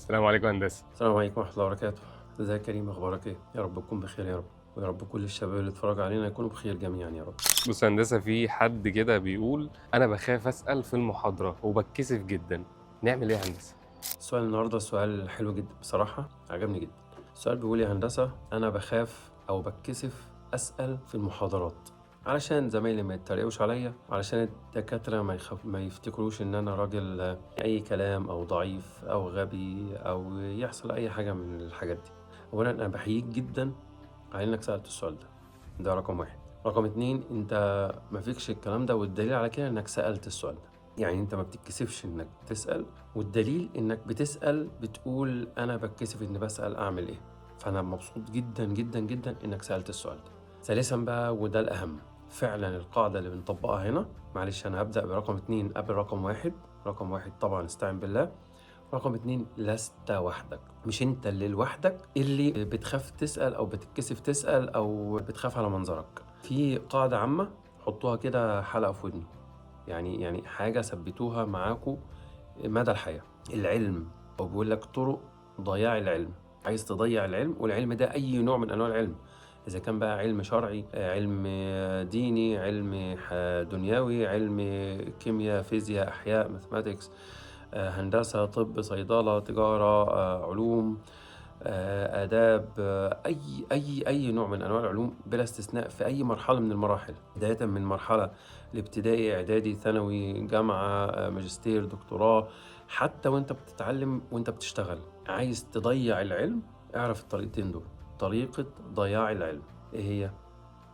السلام عليكم يا هندسة. السلام عليكم ورحمة الله وبركاته. ازيك يا كريم، اخبارك ايه؟ يا رب تكون بخير يا رب، ويا رب كل الشباب اللي اتفرجوا علينا يكونوا بخير جميعا يا رب. بص يا هندسة، في حد كده بيقول أنا بخاف أسأل في المحاضرة وبتكسف جدا، نعمل إيه يا هندسة؟ السؤال النهارده سؤال حلو جدا بصراحة، عجبني جدا. السؤال بيقول يا هندسة أنا بخاف أو بتكسف أسأل في المحاضرات علشان زمايلي ما يتريقوش عليا، علشان الدكاترة ما يفتكروش إن أنا راجل أي كلام أو ضعيف أو غبي أو يحصل أي حاجة من الحاجات دي. أولا أنا بحييك جدا على إنك سألت السؤال ده، ده رقم واحد. رقم اتنين، أنت ما فيكش الكلام ده، والدليل على كده إنك سألت السؤال ده. يعني أنت ما بتتكسفش إنك تسأل، والدليل إنك بتسأل بتقول أنا بتكسف إني بسأل أعمل إيه. فأنا مبسوط جدا جدا جدا إنك سألت السؤال ده. ثالثا بقى، وده الأهم فعلا، القاعدة اللي بنطبقها هنا، معلش أنا هبدأ برقم اتنين قبل رقم واحد. رقم واحد طبعا استعن بالله. رقم اتنين، لست وحدك. مش انت اللي لوحدك اللي بتخاف تسأل او بتتكسف تسأل او بتخاف على منظرك. في قاعدة عامة حطوها كده حلقة في ودنكم، يعني حاجة ثبتوها معاكم مدى الحياة. العلم، او بيقول لك طرق ضياع العلم. عايز تضيع العلم، والعلم ده اي نوع من انواع العلم، اذا كان بقى علم شرعي، علم ديني، علم دنيوي، علم كيمياء، فيزياء، احياء، mathematics، هندسة، طب، صيدلة، تجارة، علوم، آداب، أي أي أي نوع من أنواع العلوم بلا استثناء في أي مرحلة من المراحل، بداية من مرحلة الابتدائي، إعدادي، ثانوي، جامعة، ماجستير، دكتوراه، حتى وأنت بتتعلم وأنت بتشتغل. عايز تضيع العلم، اعرف الطريقتين دول. طريقة ضياع العلم إيه هي؟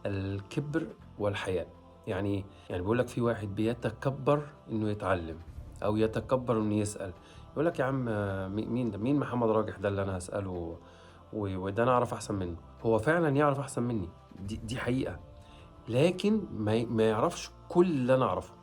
الكبر والحياء. يعني إيه؟ يعني بيقول لك في واحد بيتكبر إنه يتعلم أو يتكبر إنه يسأل. يقول لك يا عم مين ده؟ مين محمد راجح ده اللي أنا هسأله وده أنا أعرف أحسن منه؟ هو فعلا يعرف أحسن مني، دي حقيقة، لكن ما يعرفش كل اللي أنا أعرفه،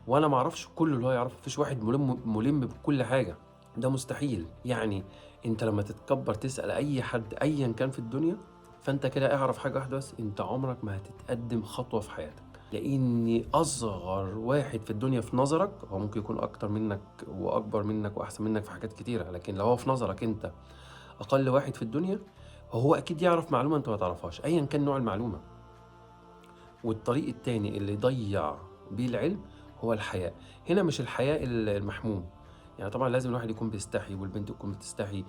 وأنا ما أعرفش كل اللي هو يعرفه. مفيش واحد ملم بكل حاجة، ده مستحيل. يعني أنت لما تتكبر تسأل أي حد أيا كان في الدنيا، فأنت كده اعرف حاجة واحدة بس، أنت عمرك ما هتتقدم خطوة في حياتك. لأن أصغر واحد في الدنيا في نظرك هو ممكن يكون أكتر منك وأكبر منك وأحسن منك في حاجات كتيرة، لكن لو هو في نظرك أنت أقل واحد في الدنيا، هو أكيد يعرف معلومة أنت ما تعرفهاش أيا كان نوع المعلومة. والطريق التاني اللي يضيع بيه العلم هو الحياء. هنا مش الحياء المحموم، يعني طبعا لازم الواحد يكون بيستحي والبنت تكون بتستحي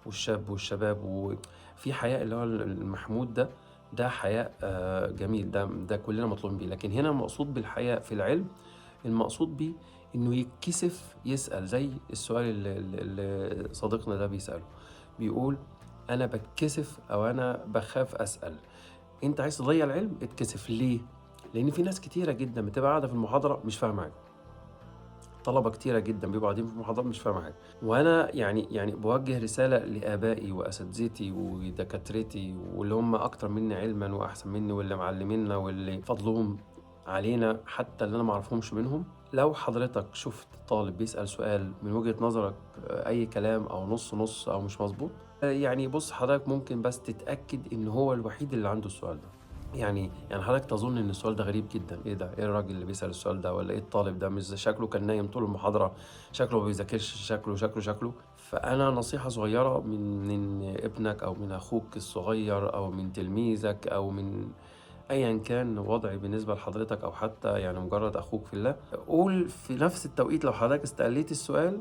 والشاب والشباب، وفي حياء اللي هو المحمود ده، ده حياء جميل، ده كلنا مطلوبين بيه. لكن هنا المقصود بالحياء في العلم، المقصود بيه انه يتكسف يسأل، زي السؤال اللي صديقنا ده بيسأله، بيقول انا بتكسف او انا بخاف اسأل. انت عايز تضيع العلم، اتكسف. ليه؟ لان في ناس كتيرة جدا بتبقى قاعدة في المحاضرة مش فاهمة حاجة، طلبة كتيرة جدا بيبقوا قاعدين في المحاضرة مش فاهمة حاجة. وأنا يعني بوجه رسالة لآبائي وأساتذتي ودكاترتي واللي هم أكتر مني علما وأحسن مني واللي معلمينا واللي فضلهم علينا حتى اللي أنا ما أعرفهمش منهم. لو حضرتك شفت طالب بيسأل سؤال من وجهة نظرك أي كلام أو نص نص أو مش مظبوط، بص حضرتك ممكن بس تتأكد إن هو الوحيد اللي عنده السؤال ده. يعني حضرتك تظن إن السؤال ده غريب جدا، إيه ده؟ إيه الراجل اللي بيسأل السؤال ده؟ ولا إيه الطالب ده؟ مش شكله كان نايم طول المحاضرة، شكله ما بيذاكرش، شكله شكله شكله. فأنا نصيحة صغيرة من ابنك أو من أخوك الصغير أو من تلميذك أو من أيا كان وضعي بالنسبة لحضرتك، أو حتى مجرد أخوك في الله، قول في نفس التوقيت لو حضرتك استقليت السؤال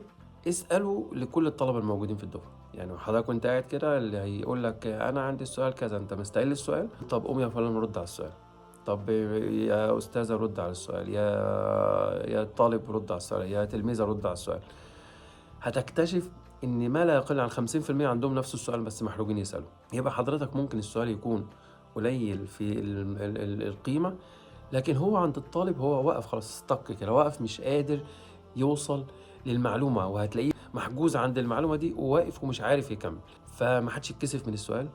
اسأله لكل الطلبة الموجودين في الدفعة. حضرتك وانت قاعد كده اللي هيقول لك أنا عندي السؤال كذا، أنت مستقل السؤال، طب قوم يا فلان رد على السؤال، طب يا أستاذة رد على السؤال، يا طالب رد على السؤال، يا تلميذة رد على السؤال. هتكتشف إن ما لا يقل عن 50% عندهم نفس السؤال بس محروجين يسألوا. يبقى حضرتك ممكن السؤال يكون قليل في القيمة، لكن هو عند الطالب هو واقف خلاص، استك كده، واقف مش قادر يوصل للمعلومة، وهتلاقيه محجوز عند المعلومة دي وواقف ومش عارف يكمل. فما حدش يتكسف من السؤال،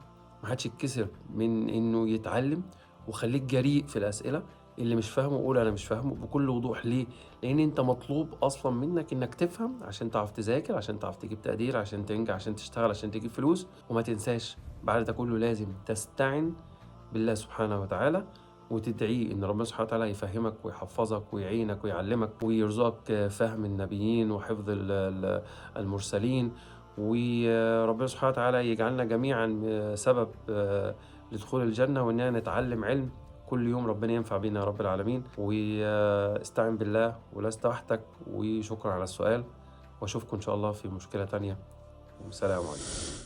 ما حدش يتكسف من إنه يتعلم، وخليك جريء في الأسئلة. اللي مش فاهمه قول أنا مش فاهمه بكل وضوح. ليه؟ لأن أنت مطلوب أصلا منك إنك تفهم عشان تعرف تذاكر، عشان تعرف تجيب تقدير، عشان تنجح، عشان تشتغل، عشان تجيب فلوس. وما تنساش بعد ده كله لازم تستعن بالله سبحانه وتعالى وتدعيه إن ربنا سبحانه وتعالى يفهمك ويحفظك ويعينك ويعلمك ويرزقك فهم النبيين وحفظ المرسلين. وربنا سبحانه وتعالى يجعلنا جميعا سبب لدخول الجنة، وإننا نتعلم علم كل يوم ربنا ينفع بينا يا رب العالمين. واستعن بالله ولست وحدك، وشكرا على السؤال، واشوفكم ان شاء الله في مشكلة تانية، والسلام عليكم.